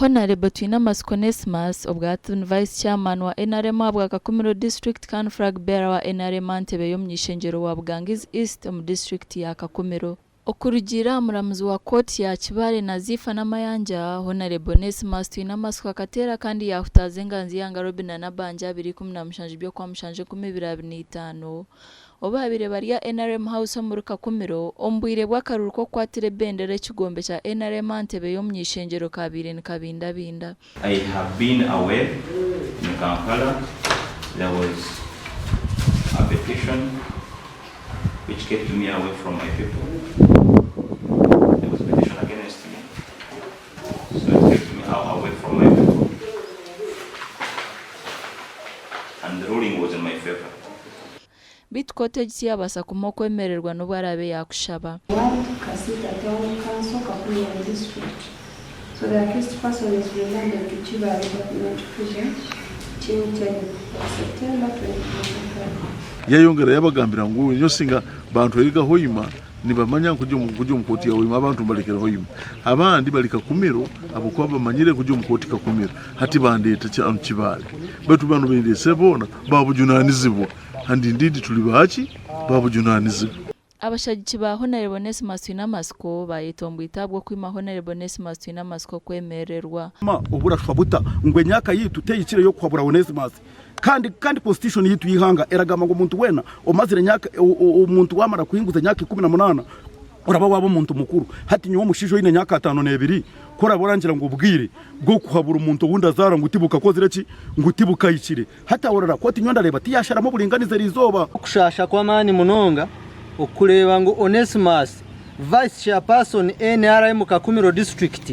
Honarebo Twinamatsiko Onesmus, obwa hati ni Vice Chairman wa nrm ahabwa Kakumiro District kandi Flag Bearer wa nrm aha ntebe y'omuny'eishengyero wa Bugangizi East omu disiturikiti ya Kakumiro. Okurugiirira aha muramuzi wa kooti ya Kibaale Nazifa Namayanja, Honarebo Onesmus Twinamatsiko akateera kandi yaahutaaza enganzi y'eihanga Robinah Nabbanja aha biro 17 by'Okwamushanju 2025 obu baabaire bari aha nrm House omuri Kakumiro omu bwire bw'akaruuru k'okukwatira ebendera ekigombe kya nrm aha ntebe y'omuny'eishengyero kaabaire nikabindabinda. I have been away in Kampala, there was a petition which kept me away from my people, there was a petition against me, so it kept me away from my people and the ruling was in my favor. Beitu kooti egi tiyaabaasa kumuha okwemererwa n'obu araabe yaakushaba. Ward, Kasiita Town Council, Kakumiro District. So the accused person is remanded to Kibaale Government Prison till 10 of September 2025. Yayongera yabagambira ngu nyowe singa bantwaire Hoima nibamanya nkuja omu kooti ya Hoima abantu mbalekere Hoima abandi bali Kakumiro ahabwokuba bamanyire nkuja omu kooti Kakumiro hati bandeeta hanu Kibaale baitu banu bendesere boona babujunanizibwa and indeed tuli baki babujunanizibwa. Abashagiki ba Honarebo Onesmus Twinamatsiko baayetombwita ahabw'okwima Honarebo Onesmus Twinamatsiko okwemererwa. Oburashwa buta ngu emyaka yaitu tehikire y'okuhabura Onesmus? Kandi kandi constitution yaitu y'eihanga eragamba ngu omuntu weena omazire emyaka omuntu wamara kuhinguza emyaka 18 oraba waaba omuntu mukuru. Hati nyowe omushaija oine emyaka 52 ku oraba orangira ngu obwire bw'okuhabura omuntu ou ndazaara ngu tibukakozire ki? Ngu tibukahikire. Hati ahurira ku oti nyowe ndareeba tiyasharamu oburinganiza eriizooba. Okushaasha kw'amaani munonga okureeba ngu Onesmus, Vice Chairperson NRM Kakumiro District,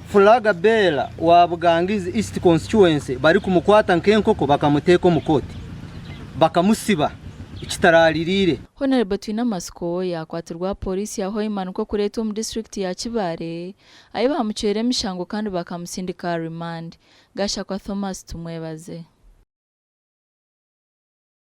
Flag Bearer wa Bugangizi East Constituency barikumukwata nk'enkoko bakamuteeka omu kooti bakamusiba ekitaraaririire. Honarebo Twinamatsiko yaakwatirwa aha pooriisi ya Hoima nikwo kureetwa omu disiturikiti ya Kibaale ahi baamucwera emishango kandi bakamutsindika aha rimandi. Gashakwa Thomas Tumwebaze.